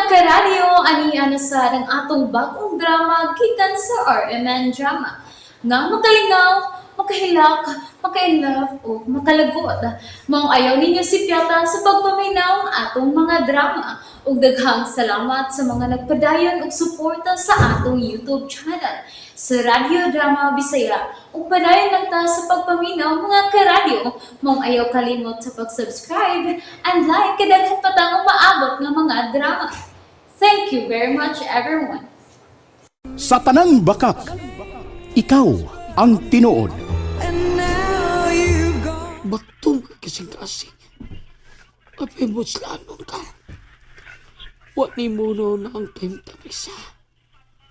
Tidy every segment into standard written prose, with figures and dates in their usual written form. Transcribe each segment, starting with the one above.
Karadyo, ani na sa ang atong bagong drama gikan sa RMN Drama. Nga makalingaw, makahilak, maka-inlove o makalagot. Maong ayaw ninyo sipyata sa pagpaminaw ang atong mga drama. Ug daghang salamat sa mga nagpadayon og suporta sa atong YouTube channel sa Radyo Drama Bisaya. Ug padayon lang ta sa pagpaminaw, mga karadyo. Maong ayaw kalimot sa pag-subscribe and like kay daghan pa tang umaabot nga mga drama. Thank you very much, everyone. Sa tanang bakak, ikaw ang tinuod. Baktong ka kasing kasi. Apay mo sila ka. Wa ni mo no na ang time tapisa.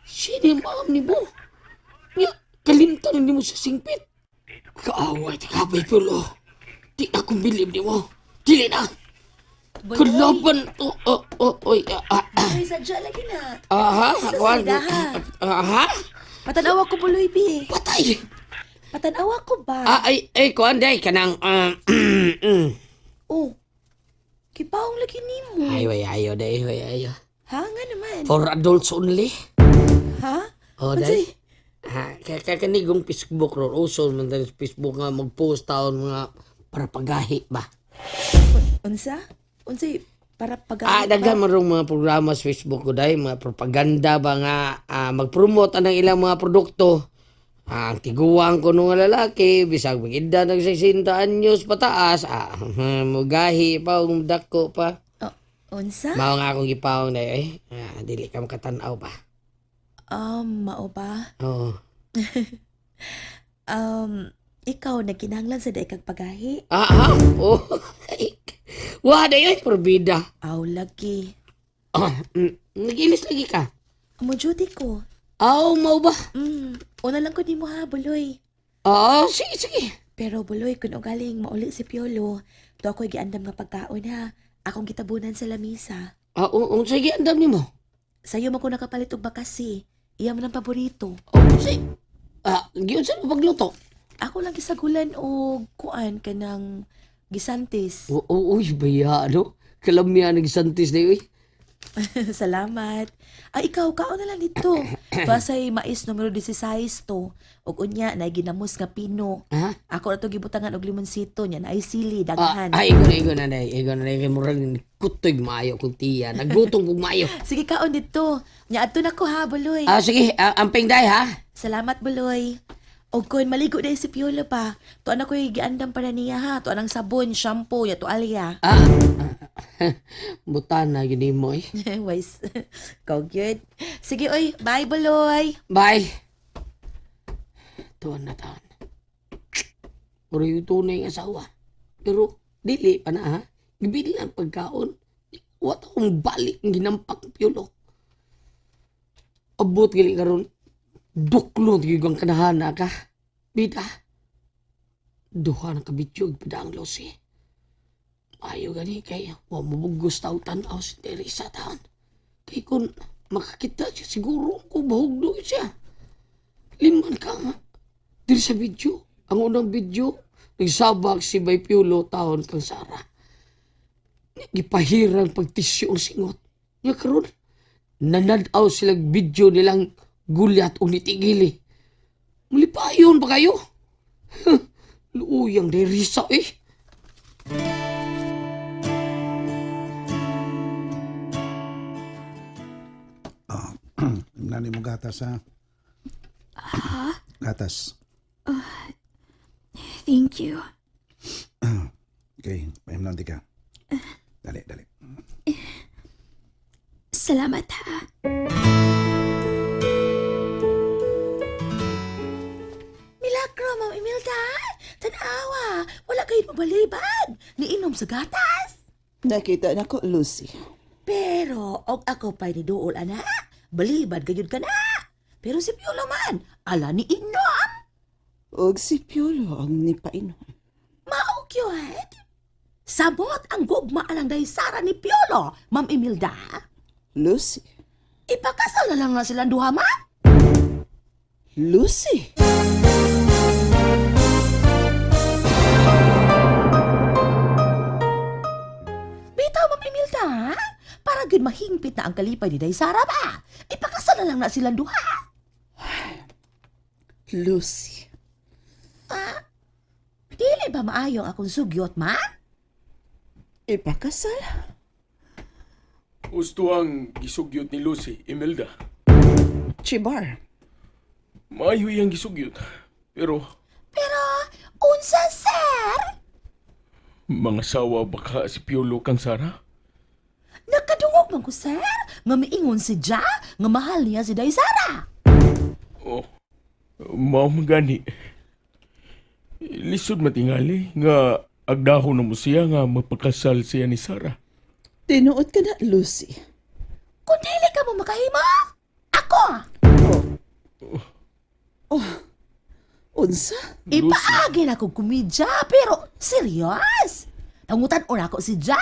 Sini maam ni mo. Nya, kalimtan ni mo sa singpit. Kaaway ti kabay pulo. Di akong bilib ni mo. Dili na. Kalaban to. Oh, oh, oy, ah, ah, ah. Ay, sadya lagi na. Aha, Sa kuwan. salida, ha? Aha, Patanawa ko, Buloy, bi. patay. Patanawa ko ba? Ah, ay, ay, kuwan day, kanang, ah, Oh. Kipaong lagi nimo. Ay, way, ayo, day, way, ayo. Ha? Nga naman. For adults only. Ha? Oh, Unsay? day. Ha, kaya kaya kanigong Facebook ron, uso man tayo sa Facebook nga mag-post taon mga para pagahi ba. Unsa? Unsay para pag Ah, daghan man rong mga programa sa Facebook ko day, mga propaganda ba nga mag-promote anang ilang mga produkto. Ah, ang tiguang ko nung lalaki, bisag mag-edad ng 60 anyos pataas, mugahi pa, ug dako pa. Oh, unsa? Mao nga akong gipaong day, eh. Ah, dili ka makatan-aw ba. Mao ba? Oo. Ikaw nagkinahanglan sa daig kag pagahi? Ah, ah, oh. Wa day oy, porbida. Aw lagi. Ah, nag-ilis lagi ka. Mo duty ko. Aw, mau ba? Una lang ko nimo ha, Buloy. Oo, sige, sige. Pero Buloy, kun ugaling mauli si Piolo, to ako'y giandam nga pagkaon ha. Akong gitabunan sa lamisa. Ah, oo, sige, andam nimo. Sayo man ko nakapalit og bakasi. Iya man ang paborito. Oh, sige. Ah, giyon sa pagluto. Ako lang gisagulan og kuan kanang gisantis. Oo, oh, uy, baya, ano? Kalamya nagsantis na uy. Salamat. Ay, ikaw, kaon na lang dito. Pasay mais numero 16 to. Og unya, na ginamos nga pino. Ha? Ako na to gibutangan og limonsito niya, naay sili, Ah, daghan. ay, igo na, igo na, day. Igo na, day. Kay murag kutoy maayo kong tiya. Nagutong kong maayo. Sige, kaon dito. Nya adto na ko ha, Buloy. Ah, sige, amping day, ha? Salamat, Buloy. Og kun maligo dahil si Piolo pa. Tuan ako'y giandam para niya ha. Tuan ang sabon, shampoo, ya tualya. Ah, butan na, gini mo, eh. Wise. Go good. Sige, oy. Bye, Buloy. Bye. Tuwan na taon. Pero yung tunay nga asawa. Pero, dili pa na ha. Gibili ang pagkaon. Wat akong balik ang ginampak ng piyulo. Abot gali karon. Duklo gyud ang kanahana ka. Bida. Duha na kabityo ang losi. Ayo gani kay wa mabugos taw tan-aw si Teresa taon. Kay kung makakita siya siguro ko bahugdo siya. Liman ka nga. Diri sa video. Ang unang video, nagsabak si Bay Piolo taon kang Sara. Gipahirang pagtisyo ang singot. Nga karon, nanadaw silang video nilang gulyat o nitigili. Mulipayon ba kayo? Luuyang derisa eh. Nani mo gatas ha? Gatas. Thank you. Okay, pahimnanti ka. Dali, dali. Salamat ha. Milagro, Ma'am Imelda. Tanawa, wala kayo mabalibad. Niinom sa gatas. Nakita na ko, Lucy. Pero, og ako pa'y ni Duol, ana. Balibad gayud ka na. Pero si Piolo man, ala ni inom. Og si Piolo ang nipainom. Mao gyud. Sabot ang gugma alang day Sara ni Piolo, Ma'am Imelda. Lucy. Ipakasal na lang na silang duha, ma'am. Lucy! Bitaw, Ma'am Imelda. Para gyud mahingpit na ang kalipay ni Day Sara ba? Ipakasal na lang na silang duha. Lucy. Dili ba maayo ang akong sugyot, ma? Ipakasal? Gusto ang gisugyot ni Lucy, Imelda. Chibar. Maayo iyang gisugyot. Pero Pero, unsa, sir? mga sawa baka si Piolo kang Sara? Nakadungog man ko, sir. Nga miingon si Ja, nga mahal niya si Day Sara. Oh, mao man gani. Lisod matingali nga agdahon na mo siya nga mapakasal siya ni Sara. Tinuod ka na, Lucy. Kung dili ka mo makahimo, ako! Unsa? Ipaagi na kong komedya, pero serious. Pangutan ora ko si Ja.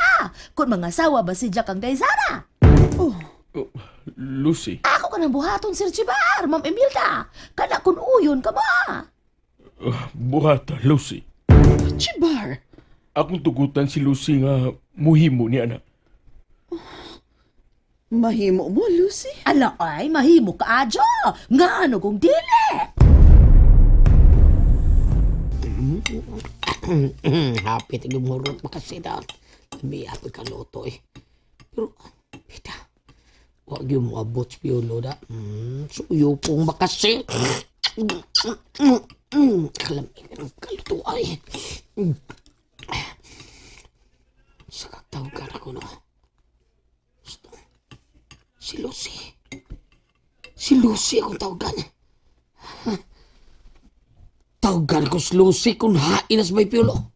Kung mga sawa ba si Ja kang Day Sara? Oh, Oh, Lucy, Ako ka ng buhaton, Sir Chibar, Ma'am Emilda. Kana kun uyon ka ba? buhata Lucy. Chibar. Akong tugutan si Lucy nga muhimo niya na. Mahimo mo, Lucy. Ala ay, mahimo ka adyo. Nga ano kung dili? Hapit ang gumurot makasida. May apod ka loto eh. Pero, bida, wag yung moabot sa Piolo da. Suyo pong makasi. Kalamig ng kaluto ay. Sa kagtawagan ako no. Gusto. Si Lucy. Si Lucy akong tawagan. Tawagan ko si Lucy kung hain na sa may Piolo.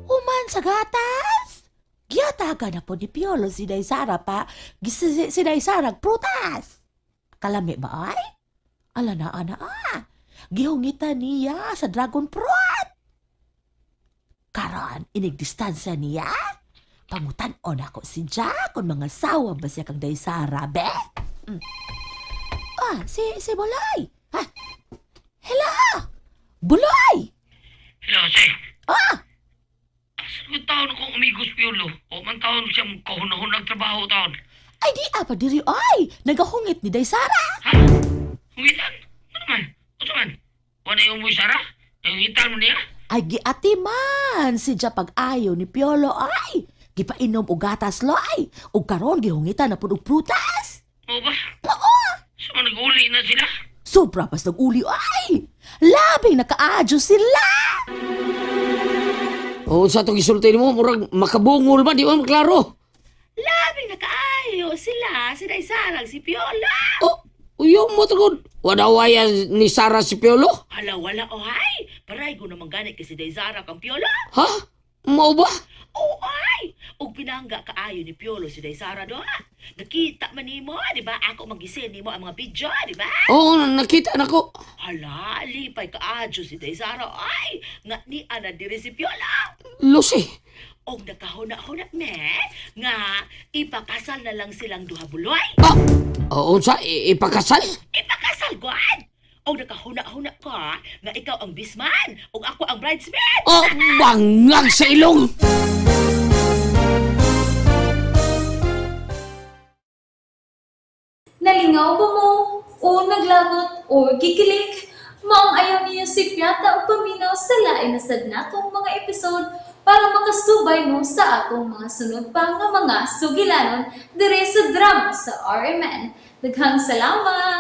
Human sa gatas. Giyataga na po ni Piolo si Day Sara pa. Si, si Day Sara prutas. Kalami ba ay? Ala na ana ah. Gihungita niya sa dragon fruit. Karon, inigdistansya niya. Pangutan-on ako si Jack kung mga sawa ba siya kang Day Sara, be? Mm. Ah, si, si Buloy. Ah, hello! Buloy! Hello, sir. Ah! Sa taon akong amigos Piolo. O man taon siyang kahunahon ang trabaho taon. Ay di apa diri ay nagahungit ni Day Sara. Ha? Hungitan? Ano man? Ano man? Wala yung mo Sara? Hungitan mo niya? Ay giatiman si Ja pag-ayo ni Piolo ay. Gipainom og gatas lo ay. Ug karon gihungitan na pud og prutas. O ba? So nag-uli na sila? Sobra pas nag-uli ay. Labing nakaadyo sila. O sa itong isulti mo, murag makabungol ba? Di ba maklaro? Labing nakaayo sila si Day Sara ug si Piolo. O, uyo mo tungkol. Wadawaya ni Sara si Piolo? Hala wala ay. Paray ko naman gani kay si Day Sara kang Piolo. Ha? Mao ba? Oo ay. Ug pinangga kaayo ni Piolo si Day Sara do. Nakita man nimo, di ba? Ako magisin nimo ang mga video, di ba? Oo, nakita na ko. Hala, lipay kaadyo si Desara. Ay, nga ni ana diri si Piola. Lucy. Og nakahuna-huna me, nga ipakasal na lang silang duha buloy. Ah, oo, sa ipakasal? Ipakasal god. Og nakahuna-huna ka nga ikaw ang bisman ug ako ang bridesmaid. Oh, bangag sa ilong! Nalingaw ba mo? O naglagot o gikilig? Maong ayaw niyo si Piata o paminaw sa lain na sad natong mga episode para makasubay mo sa atong mga sunod pa nga mga sugilanon dire sa drama sa RMN. Daghang salamat!